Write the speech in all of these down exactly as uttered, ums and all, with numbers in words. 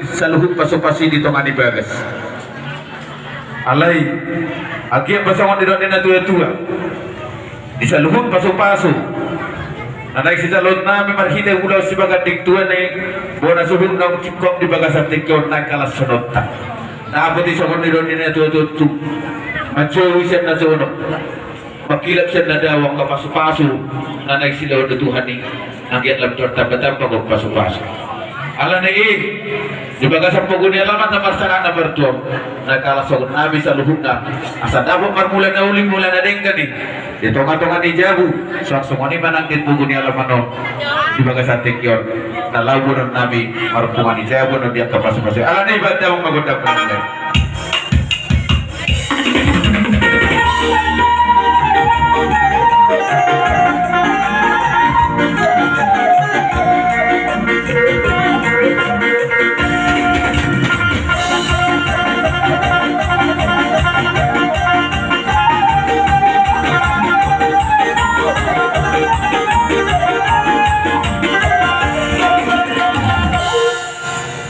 Saluhut pasupasu i di tonga ni bagas. Alai anggiat ma songon nidok ni na tuatua, di saluhut pasupasu na naeng sijaloonnami marhite ulaon sibaganding tua ni bona suhut naung singkop di bagasan tingki on, naeng halashononta. Dapot i songon nidok ni na tuatua tu, manjou sian na jonok, mangkilap sian na dao angka pasupasu na naeng silehon ni Tuhan i. Anggiat lam martamba-tamba gok pasupasu. Alani i, di bagasan pogu ni alaman na marsangap na martua on, naeng halashononnami saluhutna, asa dapot marmula na uli mula na denggan i di tonga-tonga ni jabu. Suang songon i ma nang di pogu ni alaman on, di bagasan tingki on, na laho boanonnami marpungu ni jabu on di angka pasupasu. Alani i, bahen damang ma gondang mula.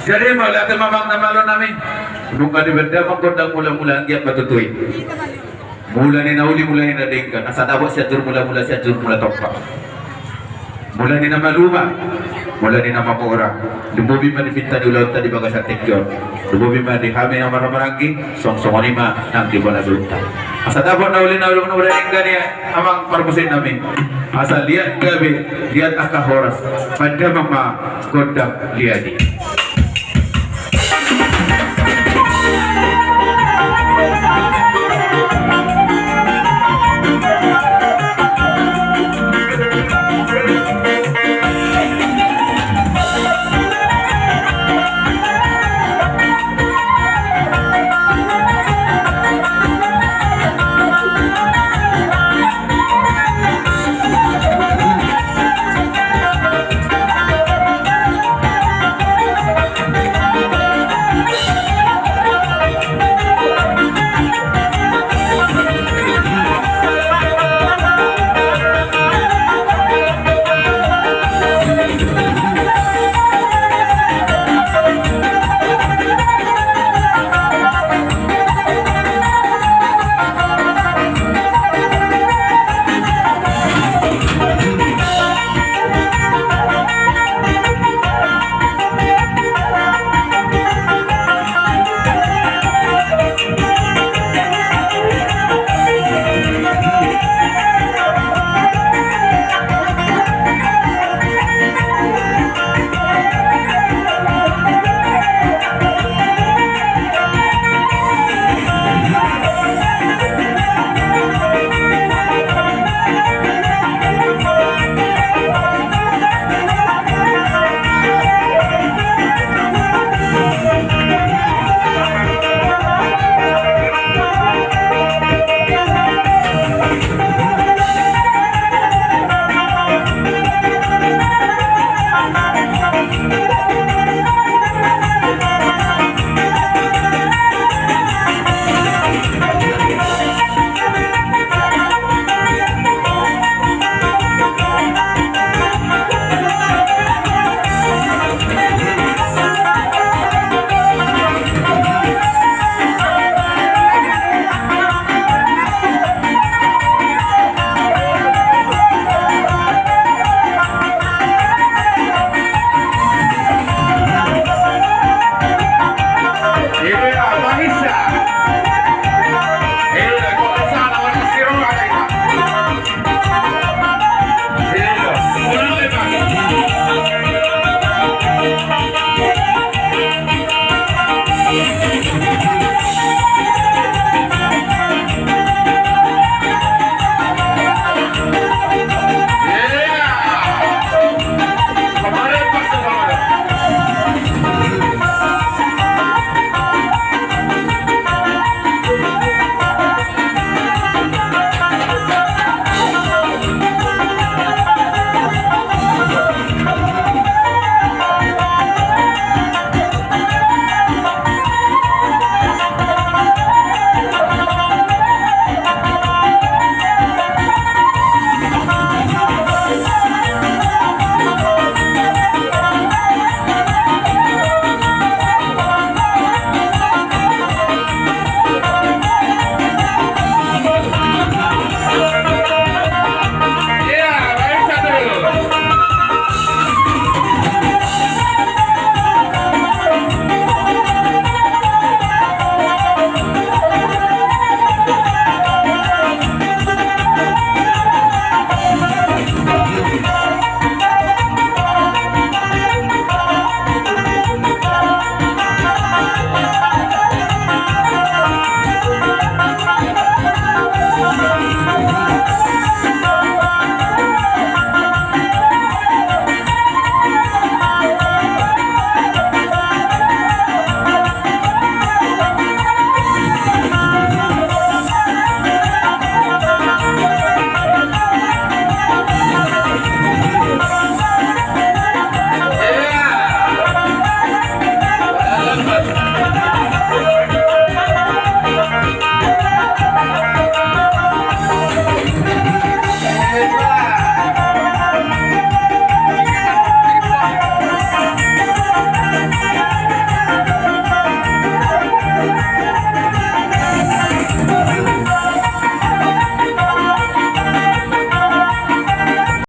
Jadi mauliate ma amang na malo nami. Nunga dibahen damang gondang mula-mula, anggiat ma tutu i. Mula ni na uli mula ni na denggan, asa dapot Sianjur Mula-mula, Sianjur Mula Tompa. Mula ni na malua, mula ni na mamora. Lumobi ma di pinta ni ulaonta di bagasan tingki on. Lumobi ma di hami na marhaha maranggi, suang songon i ma nang di bona suhutna. Asa dapot na uli na uli na denggan i, amang parmusik nami. Asa liat gabe, liat angka horas, bahen damang ma gondang liat i.